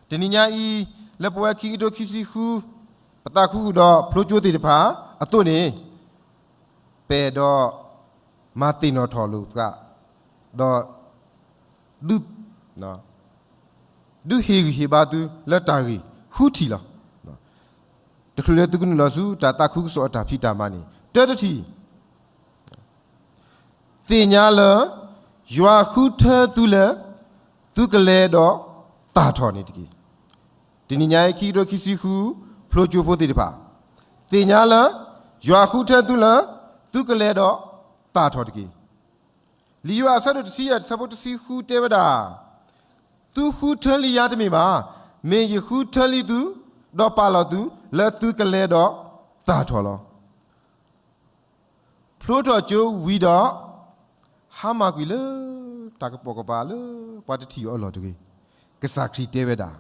တနံၤညါအံၤ လၢပဝဲခံကထိခံဆံဃု ပသးခုဃုာ်ဒီးဖျိကၠိသ့ၣ်တဖၣ်အသိးန့ၣ် ပအဲၣ်ဒိးမၤသ့ၣ်နီၣ်ထီၣ်လိာ်သး ဒီး ဒုးဟ့ၣ်ဂံၢ်ဟ့ၣ်ဘါသုလၢတၢ်ဂ့ၢ်ဃုထံၣ်လီၤ. တချုးလၢသုကနုာ်လီၤဆူတၢ်သးခုကစီၣ်အတၢ်ဖံးတၢ်မၤန့ၣ် တၢတထံၣ် သ့ၣ်ညါလၢ ယွၤဃုထၢသုလၢ သုကလဲၤဒီးသၣ်ထီၣ်န့ၣ်တက့ၢ်. တနံၤညါအံၤ ခံကထိခံဆံဃု ဖျိကၠိဖိသ့ၣ်တဖၣ် သ့ၣ်ညါလၢ ယွၤဃုထၢသုလၢ သုကလဲၤဒီးသၣ်ထီၣ်တက့ၢ်. လံာ်ယိၤဟၣ်အဆၢဒိၣ်တဆံယဲၢ် အဆၢဖိတဆံဃုတဲဝဲဒၣ်, သုဃုထၢလံယၤတမ့ၢ်ဘၣ်, မ့ၢ်ယဃုထၢလံသု ဒီးပာ်လီၤသုလၢသုကလဲၤဒီးသၣ်ထီၣ်လီၤ. ဖျိထီၣ်ကၠိဝံၤဒီး ဟါမၢ်ကွံာ်လၢ တၢ်ကပိာ်ကပၤလၢ ပှၤတထံၣ်အီၤအလီၢ်တဂ့ၤ. ကစၢ်ခရံာ်တဲဝဲဒၣ်,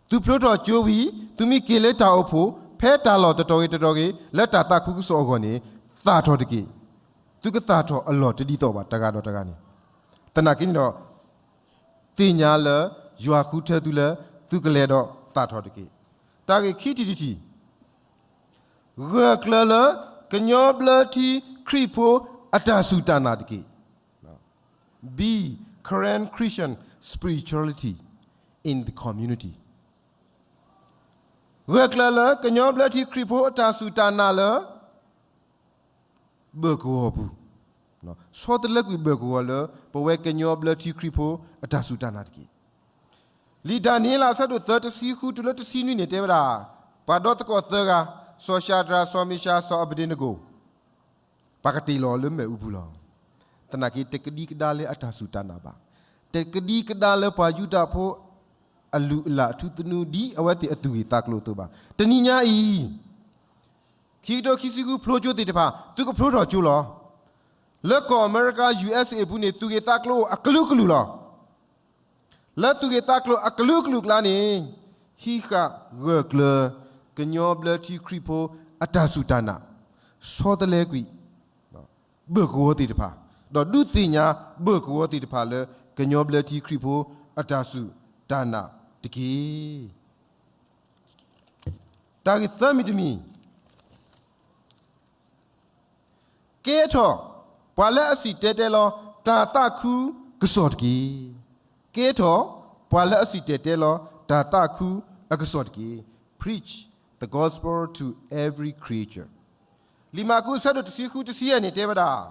သုဖျိထီၣ်ကၠိဝံၤ သုမ့ၢ်က့ၤလၢတၢ်အိၣ်ဖှိၣ် ဖဲတၢ်လီၢ်တတီၤဂ့ၤတတီၤဂ့ၤ လၢတၢ်သးခုကစီၣ်အဂီၢ်န့ၣ် သၣ်ထီၣ်တက့ၢ်. သုကသၣ်ထီၣ်အလီၢ်တဒ်သိးဘၣ် တဂၤဒီးတဂၤန့ၣ်, သနာ်က့န့ၣ်ဒီး သ့ၣ်ညါလၢ ယွၤဃုထၢသုလၢ သုကလဲၤဒီးသၣ်ထီၣ်တက့ၢ်. တၢ်ဂ့ၢ်ခံထံၣ်တထံၣ် ဂၢၢ်ကျၢၤလၢ ကညီဘျၢထံခရံာ်ဖိအတၢ်စူၢ်တၢ်နာ်တက့ၢ်. B, current Christian spirituality in the community. ဂၢၢ်ကျၢၤလၢကညီဘျၢထံခရံာ်ဖိအတၢ်စူၢ်တၢ်နာ်လၢ ဘၢၣ်ကဝီၤပူၤ, ဆီတလဲကွံာ်ဘၢၣ်ကဝီၤလၢ ပဝဲကညီဘျၢထံခရံာ်ဖိအတၢ်စူၢ်တၢ်နာ်တက့ၢ်. လံာ်ဒၤနံးယ့လးအဆၢဒိၣ်သၢ တဆံဃုတုၤလၢတဆံနွံန့ၣ် တဲဝဲဒၣ်, ပှၤဒီသကိးသၢဂၤ, စီၤၡၤဒြး, စီၤမ့ၡၤ, စီၤအဘ့းနကိၤ, ပှၤကတ့ၢ်လီၤလၢမ့ၣ်အူပူၤလီၤ. သနာ်က့ တကဒံကဒါလၢအတၢ်စူၢ်တၢ်နာ်ဘၣ်. တကဒံကဒါလၢပှၤယူဒၤဖိ အလုၢ်အလၢ်အထူသနူ ဒ်အဝဲသ့ၣ်အသူၣ်ဂ့ၢ်သးကျိၤအသိးဘၣ်. တနံၤညါအံၤ ခံကထိခံဆံဃု ဖျိကၠိသ့ၣ်တဖၣ် သုကဖျိထီၣ်ကၠိလီၤ. လၢကီၢ်အမဲရကၤ ယူၣ်အဲၣ်စ့ၣ် အပူၤန့ၣ် သူၣ်ဂ့ၢ်သးကျိၤအိၣ်အကလုာ်ကလုာ်လီၤ. လၢသူၣ်ဂ့ၢ်သးကျိၤအကလုာ်ကလုာ်အကျါန့ၣ် ဟံးဃာ်ဂၢၢ်ကျၢၤ ကညီဘျၢထံခရံာ်ဖိအတၢ်စူၢ်တၢ်နာ်, ဆီတလဲကွံာ် ဘၢၣ်ကဝီၤသ့ၣ်တဖၣ်, ဒီးဒုးသ့ၣ်ညါဘၢၣ်ကဝီၤသ့ၣ်တဖၣ်လၢ ကညီဘျၢထံခရံာ်ဖိအတၢ်စူၢ်တၢ်နာ်တက့ၢ်. တၢ်ဂ့ၢ်သၢမံၤတမံၤ ကဲထီၣ်ပှၤလၢအစံၣ်တဲၤတဲလီၤတၢ်သးခုကစီၣ်တက့ၢ်. ကဲထီၣ်ပှၤလၢအစံၣ်တဲၤတဲလီၤတၢ်သးခုအကစီၣ်တက့ၢ်. Preach the gospel to every creature. လံာ်မၢ်ကူး အဆၢဒိၣ်တဆံဃု တဆံယဲၢ်န့ၣ် တဲဝဲဒၣ်,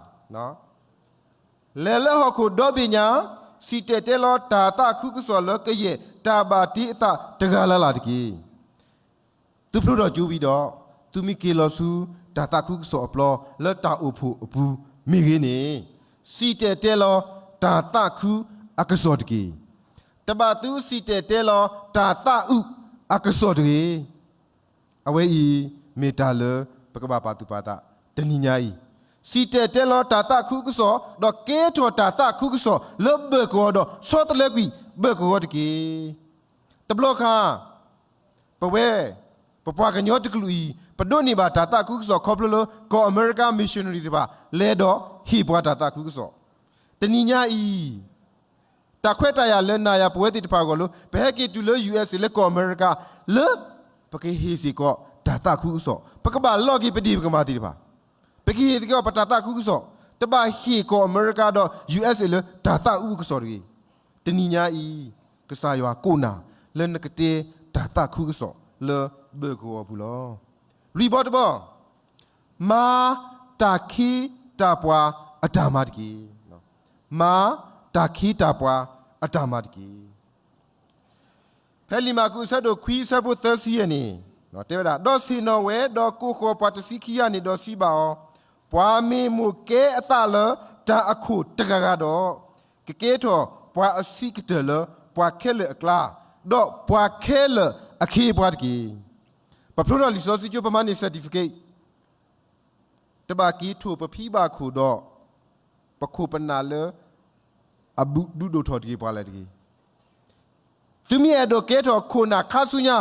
လဲၤလၢဟီၣ်ခိၣ်ဒီဘ့ၣ်ညါ, စံၣ်တဲၤတဲလီၤတၢ်သးခုကစီၣ်လၢကယဲၢ်တၢ်ဘၣ်တ့အသးတဂၤလၢ်လၢ်တက့ၢ်. သုဖျိထီၣ်ကၠိဝံၤဒီး, သုမ့ၢ်က့ၤလီၤဆူ တၢ်သးခုကစီၣ်အပျီ လၢတၢ်အိၣ်ဖှိၣ်အပူၤမ့ၢ်ဂ့ၤန့ၣ်, စံၣ်တဲၤတဲလီၤတၢ်သးခုအကစီၣ်တက့ၢ်. တဘၣ်သုစံၣ်တဲၤတဲလီၤတၢ်သးအုးအကစီၣ်တဂ့ၤ. အဝဲအံၤ မ့ၢ်တၢ်လၢပကဘၣ်ပာ်သူၣ်ပာ်သးတနံၤညါအံၤ, စံၣ်တဲၤတဲလီၤတၢ်သးခုကစီၣ် ဒီးကဲထီၣ်တၢ်သးခုကစီၣ်လၢဘၢၣ်ကဝီၤဒီးဆီတလဲကွံာ်ဘၢၣ်ကဝီၤတက့ၢ်. တဘျီခါ ပဝဲ ပပှၤကညီတကလုာ်အံၤ ပဒိးန့ၢ်ဘၣ်တၢ်သးခုကစီၣ်ခီဖျိလၢ ကီၢ်အမဲရကၤ missionary တဖၣ် လဲၤဒီးဟ့ၣ်ပှၤတၢ်သးခုကစီၣ်. တနံၤညါအံၤ တၢ်ခွဲးတၢ်ယာ်လဲၤနၤယၤပဝဲသ့ၣ်တဖၣ်အဂီၢ်လၢ ပဟဲက့ၤတုၤလၢ ယူၣ်အဲၣ်စ့ၣ် လၢကီၢ်အမဲရကၤ လၢ ပကဟ့ၣ်စ့ၢ်ကီးတၢ်သးခုကစီၣ်, ပကဘၣ်လီၤက့ၤပဒ့ၣ်ပကမၤသ့ၣ်တဖၣ်, ပကဟ့ၣ်စ့ၢ်ကီးပတၢ်သးခုကစီၣ်, တဘၣ်ဟ့ၣ်ကီၢ်အမဲရကၤဒီး ယူၣ်အဲၣ်စ့ၣ် လၢတၢ်သးအုးအကစီၣ်တဂ့ၤ. တနံၤညါအံၤ ကစၢ်ယွၤကိးနၤလၢနကတဲတၢ်သးခုကစီၣ်လၢဘၢၣ်ကဝီၤအပူၤလီၤ. လွံၢ်ဘီတဘီ မၤတၢ်ခ့တၢ်ပှၤအတၢ်မၤတက့ၢ်. မၤတၢ်ခ့တၢ်ပှၤအတၢ်မၤတက့ၢ်. ဖဲလံာ်မၢ်ကူးအဆၢဒိၣ်ခွံအဆၢဖိသၢဆံယဲၢ်န့ၣ် တဲဝဲဒၣ်, ဒီးဆ့ၣ်နီၤဝဲဒီးကိးဃီၤပှၤတဆံခံဂၤန့ၣ်ဒီးစံးဘၣ်အီၤ, ပှၤမ့ၢ်မိၣ်ကဲအသးလၢတၢ်အခိၣ်တဂၤဂၤဒီး, ကကဲထီၣ်ပှၤအဆံးကတၢၢ်လၢပှၤခဲလၢာ်အကျါ, ဒီးပှၤခဲလၢာ်အခ့အပှၤတက့ၢ်. ပဖျိထီၣ်လံာ်စီဆှံကၠိ ပမၤန့ၢ် certificate တဘၣ်က့ၤထိၣ်ပဖံဘၣ်ခိၣ်ဒီး ပခိၣ်ပနၢ်လၢ အဘူးဒုးဒိၣ်ထီၣ်တဂ့ၤပှၤလၢတဂ့ၤ. သုမ့ၢ်အဲၣ်ဒိးကဲထီၣ်ခိၣ်နၢ်ခါဆူညါ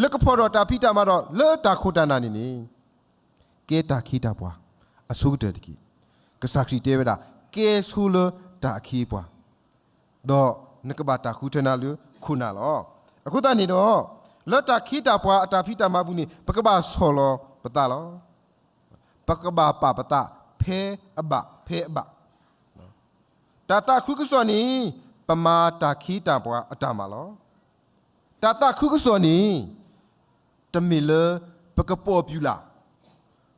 လၢကဖီၣ်ထီၣ်တၢ်ဖံးတၢ်မၤဒီးလၢတၢ်ခိၣ်တၢ်နၢ်န့ၣ်န့ၣ်, ကဲတၢ်ခ့တၢ်ပှၤအဆိကတၢၢ်တက့ၢ်. ကစၢ်ခရံာ်တဲဝဲဒၣ် ကဲဆိလၢတၢ်အခ့အပှၤ ဒီးနကဘၣ်တၢ်ဃုထၢနၤလၢခိၣ်နၢ်လီၤ. အဃိသတးန့ၣ်ဒီး လၢတၢ်ခ့တၢ်ပှၤအတၢ်ဖံးတၢ်မၤအပူၤန့ၣ် ပကဘၣ်ဆီၣ်လီၤပသးလီၤ. ပကဘၣ်ပာ်ပသးဖဲအဘၣ်ဖဲအဘၣ်. တၢ်သးခုကစီၣ်န့ၣ် ပမၤတၢ်ခ့တၢ်ပှၤအတၢ်မၤလီၤ. တၢ်သးခုကစီၣ်န့ၣ် တမ့ၢ်လၢပက popular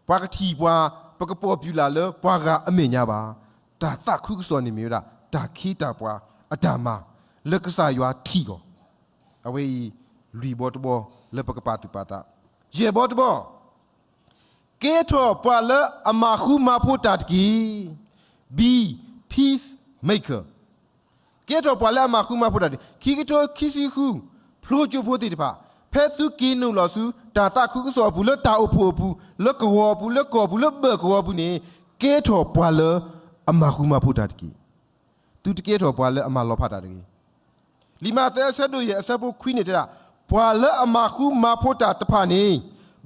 ပှၤကထံၣ်ပှၤ ပက popular လၢပှၤဂၤအမဲာ်ညါဘၣ်. တၢ်သးခုကစီၣ်န့ၣ်မ့ၢ်ဝဲဒၣ် တၢ်ခ့တၢ်ပှၤအတၢ်မၤ လၢကစၢ်ယွၤထံၣ်အီၤ, အဝဲအံၤ လွံၢ်ဘီတဘီ လၢပကပာ်သူၣ်ပာ်သး, ယဲၢ်ဘီတဘီ ကဲထီၣ်ပှၤလၢအမၤဃူမၤဖိးတၢ်တက့ၢ်. Be peacemaker. ကဲထီၣ်ပှၤလၢအမၤဃူမၤဖိးတၢ်တက့ၢ်. ခံကထိခံဆံဃု ဖျိကၠိဖိသ့ၣ်တဖၣ် ဖဲသုက့ၤနုာ်လီၤဆူ တၢ်သးခုကစီၣ်အပူၤ လၢတၢ်အိၣ်ဖှိၣ်အပူၤ လၢကဝီၤအပူၤ လၢကီၢ်ပူၤ လၢဘၢၣ်ကဝီၤအပူၤန့ၣ် ကဲထီၣ်ပှၤလၢအမၤဃူမၤဖိးတၢ်တက့ၢ်. သုတကဲထီၣ်ပှၤလၢအမၤလီၤဖးတၢ်တဂ့ၤ. လံာ်မးသဲအဆၢဒိၣ်ယဲၢ် အဆၢဖိခွံန့ၣ်တဲဒၣ်, ပှၤလၢအမၤဃူမၤဖိးတၢ်တဖၣ်န့ၣ်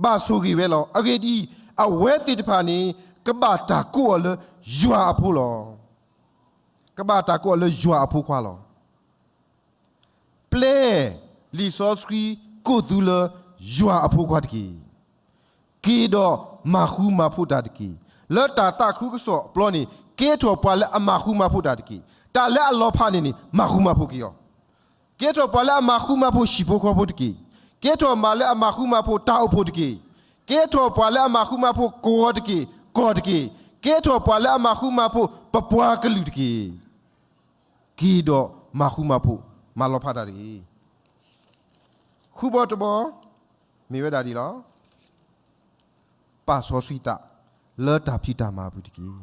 ဘၣ်ဆိၣ်ဂ့ၤဝဲလီၤ. အဂ့ၢ်ဒ်အံၤ, အဝဲသ့ၣ်တဖၣ်န့ၣ် ကဘၣ်တၢ်ကိးအီၤလၢယွၤအဖိလီၤ. ကဘၣ်တၢ်ကိးအီၤလၢယွၤအဖိခွါလီၤ. ပျဲလံာ်စီဆှံကိးသုလၢယွၤအဖိခွါတက့ၢ်. က့ၤဒီးမၤဃူမၤဖိးတၢ်တက့ၢ်. လၢတၢ်သးခုကစီၣ်အပျီန့ၣ် ကဲထီၣ်ပှၤလၢအမၤဃူမၤဖိးတၢ်တက့ၢ်. တၢ်လၢအလီၤဖးန့ၣ်န့ၣ် မၤဃူမၤဖိးက့ၤအီၤ. ကဲထီၣ်ပှၤလၢအမၤဃူမၤဖိးဟံၣ်ဖိဃီဖိတက့ၢ်. ကဲထီၣ်မၤလၢအမၤဃူမၤဖိးတၢ်အိၣ်ဖှိၣ်တက့ၢ်. ကဲထီၣ်ပှၤလၢအမၤဃူမၤဖိးကဝီၤတက့ၢ်, ကီၢ်တက့ၢ်. ကဲထီၣ်ပှၤလၢအမၤဃူမၤဖိးပပှၤကလုာ်တက့ၢ်. က့ၤဒီးမၤဃူမၤဖိး, မၤလီၤဖးတၢ်တဂ့ၤ. ဃုဘီတဘီ မ့ၢ်ဝဲဒၣ်ဒ်လီၤ. ပာ်စီဆှံသးလၢတၢ်ဖံးတၢ်မၤအပူၤတက့ၢ်.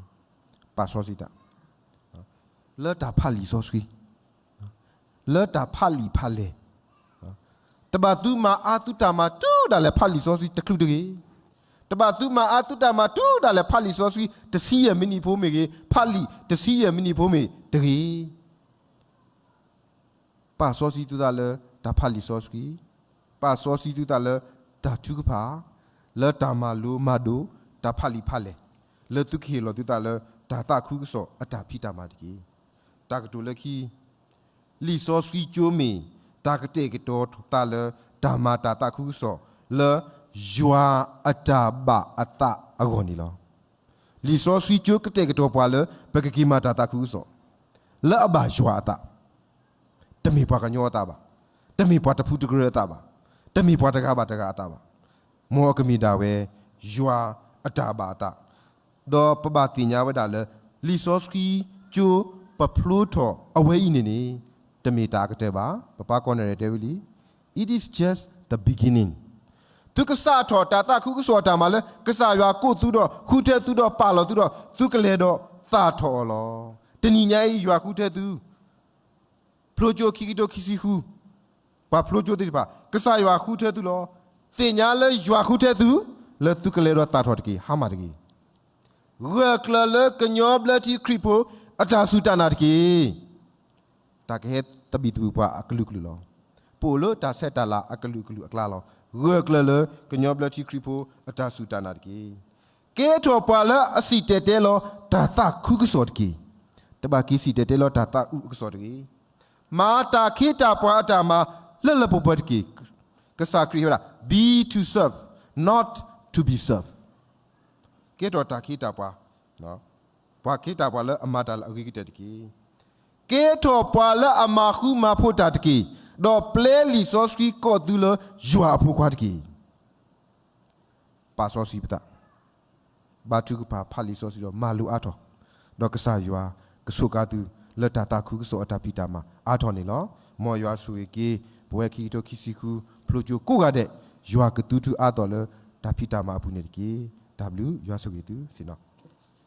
ပာ်စီဆှံသး လၢတၢ်ဖးလံာ်စီဆှံ, လၢတၢ်ဖးလံာ်ဖးလဲၢ်, တဘၣ်သုမၤအါသုတၢ်မၤတုၤဒၣ်လဲာ် ဖးလံာ်စီဆှံတချုးတဂ့ၤ. တဘၣ်သုမၤအါသုတၢ်မၤတုၤဒၣ်လဲာ် ဖးလံာ်စီဆှံတဆံယဲၢ်မံးနံးဖိမ့ၢ်ဂ့ၤ, ဖးလံာ်တဆံယဲၢ်မံးနံးဖိမ့ၢ်တဂ့ၤ. ပာ်စီဆှံသုသးလၢတၢ်ဖးလံာ်စီဆှံ, ပာ်စီဆှံသုသးလၢတၢ်ထုကဖၣ်, လၢတၢ်မၤလိမၤဒိး, တၢ်ဖးလံာ်ဖးလဲၢ်, လၢသုကဟ့ၣ်လီၤသုသးလၢတၢ်သးခုကစီၣ်အတၢ်ဖံးတၢ်မၤတက့ၢ်. တၢ်ကတိၤလၢခံ, လံာ်စီဆှံကၠိမ့ၢ်တၢ်ကတဲာ်ကတီၤသးလၢတၢ်မၤတၢ်သးခုကစီၣ်လၢယွၤအတၢ်ဘၣ်အသးအဂီၢ်န့ၣ်လီၤ. လံာ်စီဆှံကၠိကတဲာ်ကတီၤပှၤလၢ ပကက့ၤမၤတၢ်သးခုကစီၣ် လၢအဘၣ်ယွၤအသး, တမ့ၢ်ပှၤကညီအသးဘၣ်, တမ့ၢ်ပှၤတဖုတကရၢအသးဘၣ်, တမ့ၢ်ပှၤတဂၤဘၣ်တဂၤအသးဘၣ်, မ်အကမ့ၢ်ဒၣ်ဝဲ ယွၤအတၢ်ဘၣ်အသး, ဒီးပဘၣ်သ့ၣ်ညါဝဲဒၣ်လၢ လံာ်စီဆှံကၠိပဖျိထီၣ်အဝဲအံၤန့ၣ်န့ၣ် တမ့ၢ်တၢ်အကတၢၢ်ဘၣ်. ပပၢ်ကိးဂၤဒဲးတဲဝဲလံ, It is just the beginning. သုကစးထီၣ်တၢ်သးခုကစီၣ်အတၢ်မၤလၢ ကစၢ်ယွၤကိးသုဒီး ဃုထၢသုဒီး ပာ်လီၤသုဒီး သုကလဲၤဒီးသၣ်ထီၣ်အီၤလီၤ. တနံၤညါအံၤ ယွၤဃုထၢသု, ဖျိကၠိခံကထိခံဆံဃု, ပှၤဖျိကၠိသ့ၣ်တဖၣ် ကစၢ်ယွၤဃုထၢသုလီၤ. သ့ၣ်ညါလၢယွၤဃုထၢသု လၢသုကလဲၤဒီးသၣ်ထီၣ်တက့ၢ်, ဟါမၢ်တဂ့ၤ. ဂၢၢ်ကျၢၤလၢကညီဘျၢထံခရံာ်ဖိ အတၢ်စူၢ်တၢ်နာ်တက့ၢ်. တၢ်ကဟဲသဘံၣ်သဘုၣ်ပှၤအကလုာ်ကလုာ်လီၤ. ပအိၣ်လၢတၢ်ဆဲးတၢ်လၤအကလုာ်ကလုာ်အကျါလီၤ. ဂၢၢ်ကျၢၤလၢကညီဘျၢထံခရံာ်ဖိ အတၢ်စူၢ်တၢ်နာ်တက့ၢ်. ကဲထီၣ်ပှၤလၢအစံၣ်တဲၤတဲလီၤတၢ်သးခုကစီၣ်တက့ၢ်. တဘၣ်က့ၤစံၣ်တဲၤတဲလီၤတၢ်သးအုးအကစီၣ်တဂ့ၤ. မၤတၢ်ခ့တၢ်ပှၤအတၢ်မၤလၢလၢပှဲၤပှဲၤတက့ၢ်. ကစၢ်ခရံာ်ဟဲဝဲဒၣ် be to serve, not to be served. ကဲထီၣ်တၢ်ခ့တၢ်ပှၤ, ပှၤခ့တၢ်ပှၤလၢအမၤတၢ်လၢအဂ့ၤကတၢၢ်တက့ၢ်. ကဲထီၣ်ပှၤလၢအမၤဃူမၤဖိးတၢ်တက့ၢ်, ဒီးပျဲလံာ်စီဆှံကိးသုလၢယွၤအဖိခွါတက့ၢ်. ပာ်စီဆှံပသး, ဘါထုကဖၣ် ဖးလံာ်စီဆှံဒီးမၤလိအါထီၣ်, ဒီးကစၢ်ယွၤကဆိးကါသုလၢတၢ်သးခုကစီၣ်အတၢ်ဖံးတၢ်မၤအါထီၣ်န့ၣ်လီၤ. မ်ယွၤဆိၣ်ဂ့ၤက့ၤ ပဝဲခံကထိခံဆံဃု ဖျိကၠိကိးဂၤဒဲး, ယွၤကသူၣ်ထူအါသိးလၢ တၢ်ဖံးတၢ်မၤအပူၤန့ၣ်တက့ၢ်. တၢ်ဘျုး, ယွၤဆိၣ်ဂ့ၤသုစ့ၢ်ကီး.